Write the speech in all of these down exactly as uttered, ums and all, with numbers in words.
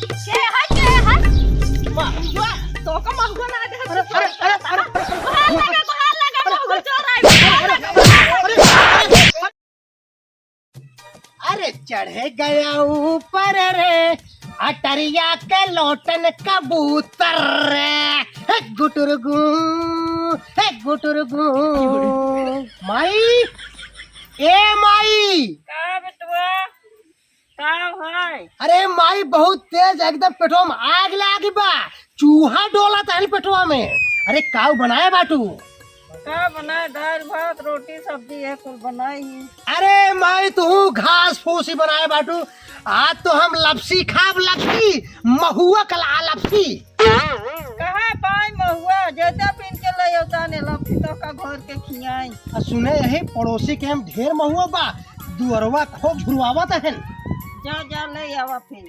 के है, के है? महुआ, तोका महुआ ना दे। अरे, अरे, अरे, अरे, अरे, गोहार लगा, गोहार लगा, महुआ चोर आए, गोहार लगा। अरे चढ़े गया ऊपर रे, अटरिया के लोटन कबूतर रे। हे गुटुरगू, हे गुटुरगू। माई, ए माई। का बेटवा? का भाई? अरे माई, बहुत तेज एकदम पेटवा में आग लागी बा, चूहा डोलत है पेटवा में। अरे काऊ बनाए बाटू? का बनाए, दाल भात रोटी सब्जी है कुल बनाई ही। अरे माई, तू घास फूसी बनाए बाटू, आज तो हम लपसी खाब, लपसी, महुआ कला लपसी। कहाँ पाई महुआ, जैसे पीन के ले अवता ने लपसी तो का घर के खियाई। आ सुने, यही पड़ोसी के हम ढेर महुआ बा, दुअरवा खूब झुरवावत हन। जा, जा, ले आवा फिर।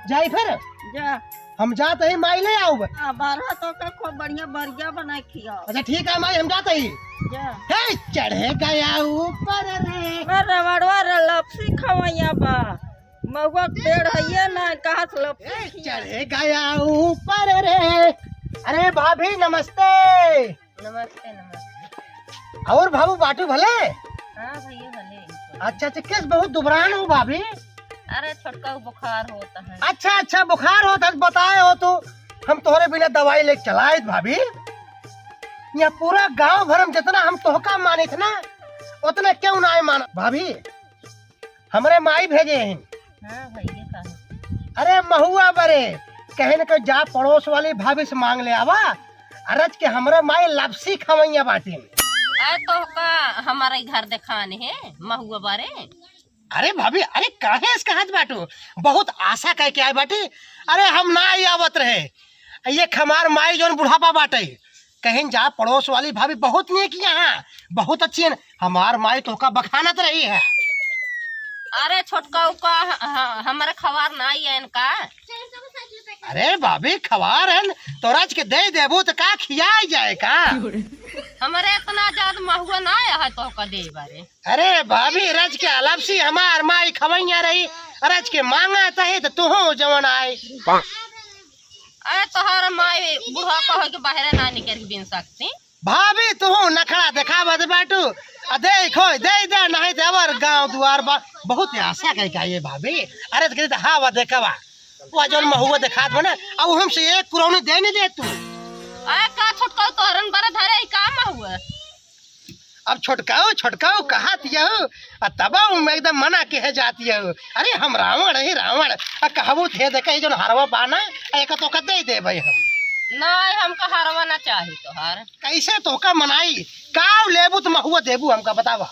जाई फिर? जा। हम जात ही, माई ले आउब। हाँ, बारह तो का खूब बढ़िया बरिया बनाए खियाओ। अच्छा ठीक है माई, हम जात ही। जा। हे चढ़े गया ऊपर रे। मैं रवड़वा रे लपसी खवैया बा। महुआ के पेड़ है ये ना, कहाँ से लपसी ए, खिया? चढ़े गया ऊपर रे। अरे भाभी नमस्ते। नमस्ते, नमस्ते। और बाबू बाटू भले? हाँ भैया भले। अच्छा अच्छा, किस बहुत दुबरान हो भाभी? अरे छोटका बुखार होता है। अच्छा अच्छा, बुखार होता है, बताए हो तो हम तोहरे बिना दवाई लेके चलाइत भाभी। यह पूरा गांव भर में जितना हम तोहका मानित ना, उतना क्यों ना माना भाभी। हमरे माई भेजे हैं। हाँ भैया, का है? अरे महुआ बरे, कहे न के जा पड़ोस वाली भाभी से मांग ले आवा, अरज के हमरे माई लपसी खवैया बाटी। अरे तो का हमारे घर देखान है महुआ बरे? अरे भाभी, अरे काहे इस कहत बाटू? बहुत आशा कह के आए बाटी। अरे हम ना ही आवत रहे, ये हमार माई जौन बुढ़ापा बाटे, कहीं जा पड़ोस वाली भाभी बहुत नेक यहाँ, बहुत अच्छी है। हमार माई तोहका बखानत रही है। अरे छोटका उका ह-, ह-, हमरे खवार ना आई है इनका। अरे भाभी खवार है, तो रज के दे देबू तो का खियाई जाए का? हमरे इतना ज्यादा महुआ ना आया है तोहका दे बारे। अरे भाभी रज के अलपसी हमार माई खवैया रही, रज के मांगा तही तो तुहू जवन आए। अरे तोहर माई बुढ़ापा हो के बाहरे ना निकल के बिन सकती। भाभी तू नखड़ा देखावत बाटू। आ देखो, दे दे, नहीं तो अवर गांव दुआर बा, बहुत आशा कह के आइए भाभी। अरे तो कहते हाँ बा देखवा, वो जौन महुआ देखात बा ना, अब हमसे एक कुरौनी दे नहीं दे तू। अरे का छोटका तोहरन बरे धरे ही का महुआ? अब छोटकाऊ, छोटकाऊ कहत यहू, आ तब मैं एकदम मना के है जात यहू। अरे हम रावण है, रावण। आ कहबू थे देखे जौन हरवा बाना, आ एक तो का दे देबे हम। नहीं, हमका हरवा ना चाही तोहार। कैसे तोहका मनाई? काव लेबू त महुआ देबू हमका बतावा।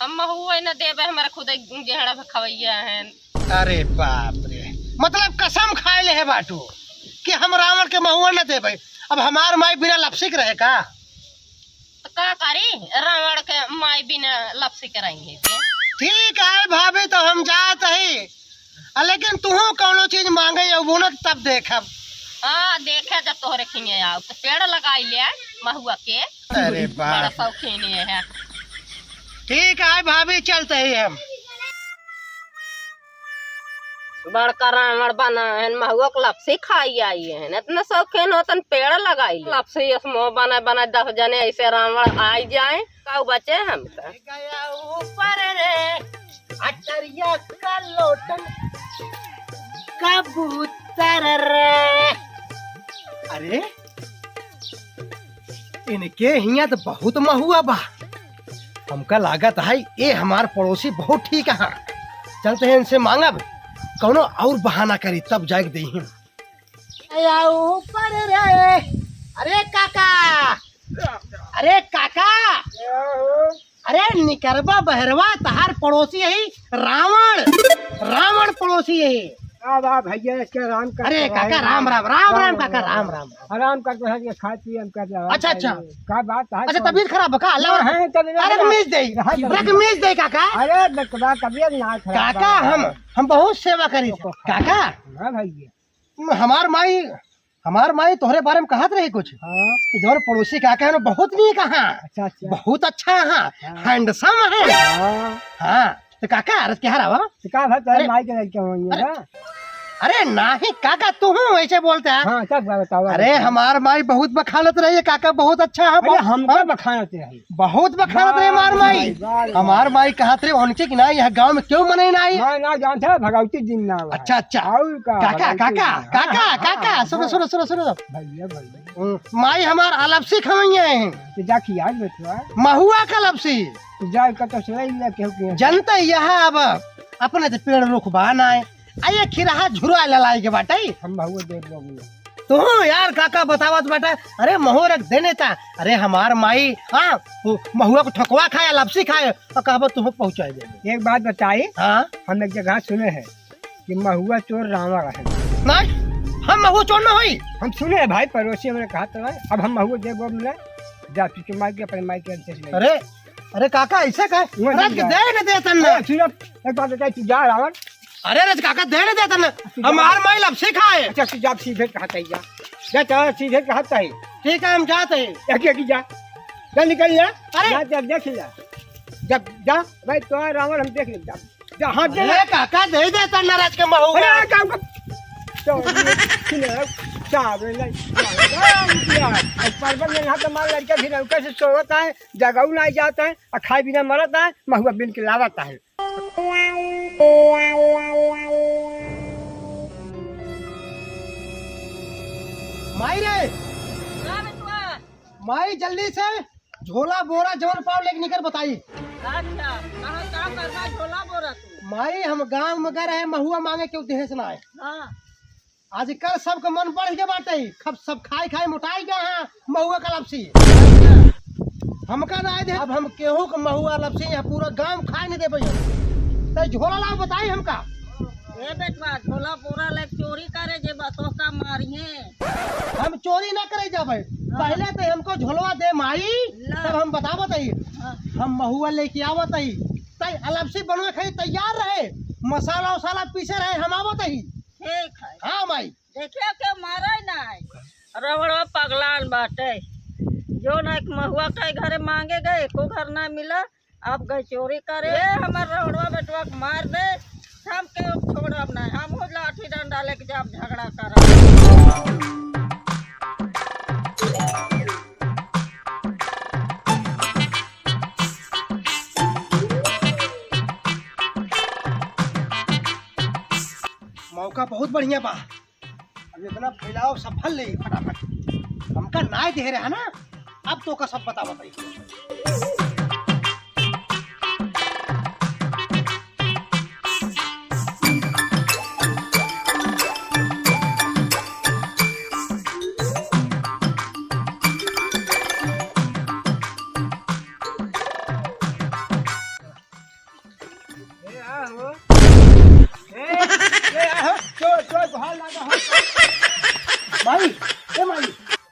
हम महुआ न देबे, हमारा खुद गेहड़ा पे खवैया हैं। अरे बाप रे, मतलब कसम खाए ले है बाटू कि हम रावण के महुआ न देबे। अब हमार माई बिना लपसी के रहे का? तो का करी, रावण के माई बिना लपसी के रही है के? ठीक है भाभी, तो हम जात ही। आ, लेकिन तुहू कौनो चीज मांगे अउबू न तब देखब। हाँ, देखे जब तोहरे खिने आओ तो पेड़ लगाई ले आए महुआ के। अरे बड़ा बाप। शौकीन ये है। ठीक है भाभी, चलते ही हम। बड़का रावण बना है, महुआ के लपसी खाई आई है, इतना शौकीन हो तन पेड़ लगाई ले। लपसी यस मुँह बनाए बनाए दस जने ऐसे रावण आई जाए, काऊ बचे हमका। गया ऊपर रे, अटरिया का लोटन कबूतर रे। अरे, इनके हियां तो बहुत महुआ बा। हमका लागत है, ए हमार पड़ोसी बहुत ठीक है। चलते हैं इनसे मांगब, कौनो और बहाना करी तब जाके देही। आया ऊपर रे। अरे काका, अरे काका, क्या हो? अरे निकरबा बहरवा, तहार पड़ोसी यही रावण, रावण पड़ोसी यही। का बा भैया, इसके राम कर अरे रहा काका, है। राम राम, राम राम राम काका, राम राम। राम राम कर रहा है, ये खाए पिए हम कर रहा है। अच्छा, अच्छा। का बात है? अच्छा, तबीयत खराब है का? अल्लाह हाँ, हाँ, तबीयत अरे खराब। मीज दे, हाँ, तबीयत रख मीज दे काका। अरे बकवा, तबीयत ना खराब काका, बा। हम, हम बहुत सेवा करी थे। ओहो। काका, हाँ भैया। हमार माई, हमार माई तोहरे बारे में कहत रही कुछ हाँ। कि जौन पड़ोसी काका है ना, बहुत नीक है, अच्छा, अच्छा। बहुत अच्छा है, हाँ। Handsome है। हाँ। हाँ, तो काका, अरे क्या रहा? तो का भाई, तोहरे अरे, माई के लड़के होंगे अरे, ना? अरे नाही काका, तू हूँ ऐसे बोलते हैं। हाँ, तब का बतावा, अरे बतावा। हमार माई बहुत बखानत रही है काका, बहुत अच्छा है, अरे बहुत, हमका हाँ? बखानत रही। बहुत बखानत रही हमार माई। वाह, वाह, वाह। हमार माई कहत रही उनके कि ना, यह गाँव में क्यों मने ना आई? मैं ना जानते, भगवती दिन ना आवा। अच्छा, अच्छा। और का, काका, भगवती काका, दिन। काका, हाँ, हाँ, काका, हाँ, सुनो, हाँ। सुनो, सुनो, सुनो। भैया, भैया। हम्म, माई हमार अलपसी खवैया है। तो जा खिया बेटवा। महुआ का अलपसी। तो जा का तो सुनाई लिया केहू के। जनता यह अब अपने तो पेड़ रुख बा ना है। आ ये खिरहा झुरवा ललाई के बाटे। हम महुआ दे दो अभी। तू यार काका बतावत बाटा, अरे महुआ रख देने ता। अरे हमार माई, हाँ, वो महुआ को ठोकवा खाए, अलपसी खाए, और कहबो तू पहुँचाए दे। एक बात बताई, हाँ? हम एक जगह सुने हैं कि महुआ चोर रावण है। नहीं, हम महुआ चोर ना होई। हम सुने हैं भाई, पड़ोसी हमने कहा तो है, अब हम महुआ दे दो मिला, जा तू के माई के, अपने माई के अंत से ले। अरे, अरे काका, ऐसे का? वो अरे, नहीं जा। दे न दे तन ना। अरे, सुनो, एक बात बताई, तू जा रावण। अरे, रज काका, दे न दे तन ना। तू जा। हमार माई अलपसी खाए। अच्छा, तू जा, सीधे कहा तई जा। जा, जा, सीधे कहा तई। ठीक है, हम जाते हैं। एक, एक, जा। जा, निकल जा। अरे। जा, जा, देख जा। जा, जा, भाई, तो रावण हम देख ले, जा। जा, हाथ दे। अरे काका, दे दे तन ना रज के महुआ। अरे, काम का। तो, सुनो, चावे नहीं, चावे नहीं, यार। अब परबल में यहाँ तो मार लड़का फिर लड़का से सोवत है, जगाऊ नहीं जाता है, और खाए बिना मरत है, महुआ बिन के लावत है। माई रे! का बेटवा? माई, जल्दी से झोला बोरा जवन पाव लेके निकर बताई। अच्छा, कहाँ का करबा झोला बोरा तू? माई, हम गाँव में गए रहे, महुआ माँगे, केहू देहे से ना आए। हाँ। आजकल सबके मन बढ़ के बाटे, खब सब खाई खाई मोटाई गए हैं महुआ का अलपसी। हमका ना दे, अब हम केहू के महुआ अलपसी यहाँ पूरा गाँव खाए नहीं देबे। तै झोला लाओ, बताई हमका। ए बेटवा, झोला बोरा ले चोरी करे जे बा, तोहका मारिहे। हम चोरी ना करे जाबे, हाँ। पहले तो हमको झोलवा दे माई, ला। तब हम बतावत हई। हाँ। हम महुआ लेके आवत हई, तै अलपसी बनवे खाई तैयार रहे, मसाला उसाला पीसे रहे, हम आवत हई। ठीक है। हाँ माई। देखिए, के मारे नाई। रवड़वा पगलान बाटे। जो ना एक महुआ के घरे माँगे गए, एको घर ना मिला। अब गए चोरी करे। ए, हमर रवड़वा बेटवा के मार दे, हम के छोड़ब नाई। हम हो लाठी डंडा लेके जाब, झगड़ा करब। मौका बहुत बढ़िया बा। अब इतना फैलाव, सब भर ले फटाफट। हमका नाय दे रहा ना, अब तोका सब बतावत हई। ए, आ हो। ए, ए, आ हो। चोर, चोर, बाहर लागा हो। माई, ए माई।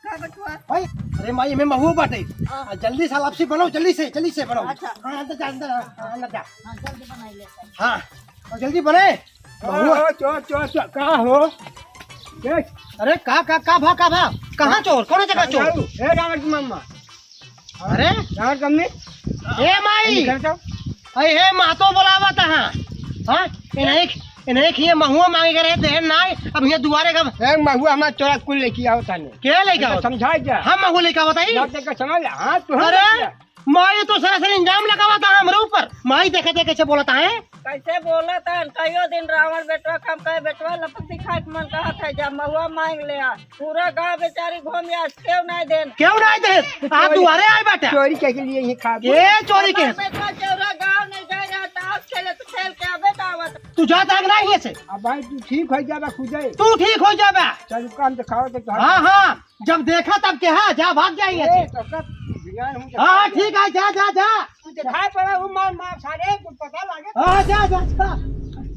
का बचवा? माई, अरे माई, एमे महुआ बाटे। हाँ। आ, जल्दी से अलपसी बनाओ, जल्दी से, जल्दी से बनाओ। अच्छा। हाँ, अंदर जा, अंदर, हाँ, अंदर जा। हाँ, जल्दी बनाई लेते हैं। हाँ, और जल्दी बने। हाँ, महुआ। हाँ, चोर, चोर, चोर, का हो? ए? अरे, का, का, का भा, का भा? कहाँ चोर? कौन जगह चोर? ए, रावण की मम्मा। अरे? रावण कम्मी? ए माई! अरे, घर जाओ। अरे, हे महतो बोलावत हाँ। हाँ? इन्हें, इन्हें खिए महुआ माँगे के रहे, देहन नाय, अब हियाँ दुआरे का ए, महुआ हमार चोरा कुल लेके आओ ताने। के लेके आओ? समझाई जा। हम महुआ लेके आवत हई? ना देख के समझ, हाँ, तू हम अरे, लेके आ। माई तो सरासर इल्जाम लगावत है हमरे ऊपर। माई देखत है कैसे बोलत है। कैसे बोलत है? कहियो दिन रावण बेटवा के हम कहे, "बेटवा लपसी खाए के मन कहत है, जा महुआ माँग ले आ।" पूरा गाँव बेचारी घूम आस, केहू नाहीं देन। केहू नाहीं देन? आ दुआरे आए बाटे। चोरी के लिए ये खा। ए चोरी के? हमार बेटवा चौरा गाँव नहीं जाए रहा, ताश खेले तो खेल के अबे तो आवत। तू जा दाग ना हियाँ से। अब भाई तू ठीक हो जाबा खुदे। तू ठीक हो जाबा। चल काम दिखाओ तो। हाँ, हाँ। जब देखा तब के, हाँ, जा भाग जाइए। ए, तो कब ज्ञान हो हाँ, हाँ, ठीक है, जा, जा, जा। तू दिखाई पड़ा, वो मार, मार, सारे, कुछ पता लगे। हाँ, जा, जा, जा।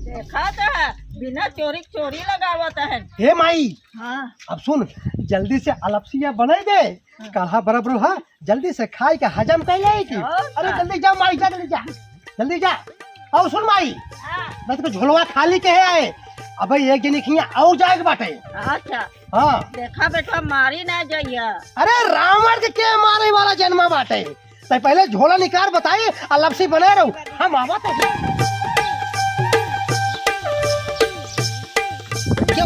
देखा तो है, बिना चोरी, चोरी लगावत है। हे माई, हाँ। अब सुन, जल्दी से अलपसिया बनाई दे, हाँ। काढ़ा बराबर, हाँ, जल्दी से खाई के हजम कर ले की। हाँ। अरे, जल्दी जा माई, जा, जल्दी जा, जल्दी जा। और सुन माई, हाँ। मैं तो झोलवा खाली के है आए, अबे एक जनी खिया और जाए के बाटे। अच्छा। हाँ। देखा बेटवा, मारी ना जइया। अरे रावण के, के मारे वाला जन्मा बाटे? तै पहले झोला निकार बताई, अलपसी बने रहू। हम आवत है।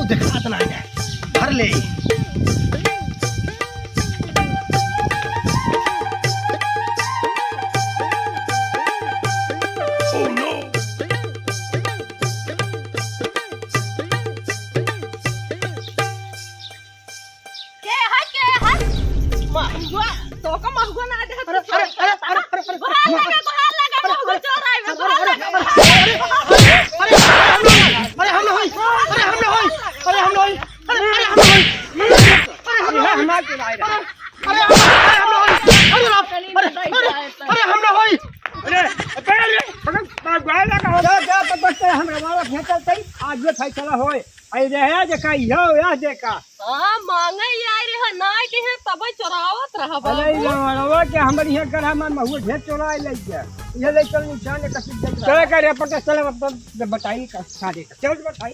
दिखात नाही है, भर ले। Oh no! के है, के है? महुआ, तोका महुआ ना दे, अरे, अरे, अरे, अरे, अरे, अरे, गोहार लगा, गोहार लगा, अरे, महुआ अरे, चोर आए, अरे, गोहार अरे, लगा। अरे, अरे, अरे, हम ना होई, अरे, हम ना होई, अरे, हम ना होई, अरे, अरे, हम ना होई, अरे, अरे, हम ना होई, अरे, हम ना होई, अरे, अरे, अरे, हम ना होई, अरे, अरे, अरे, अरे, हम ना होई, अरे, अरे, अरे, अरे, बाप गाय लगा हो। जा, जा, पकड़ के हमरा बाबा फेंकल तई, आज ये फैसला होए। अरे रहे जे का, इहो या जे का। हाँ, मांगे ही आए रहे, ना दिहे, तबे चोरावत रहा अरे बाबू। लवड़वा के हमर यहाँ गढ़ा में महुआ ढेर चोराए ले गया। ये ले चल निशान ले कसी दे। चल करे अपन के चल, अब तो बताई का, सारे का। चल बताई।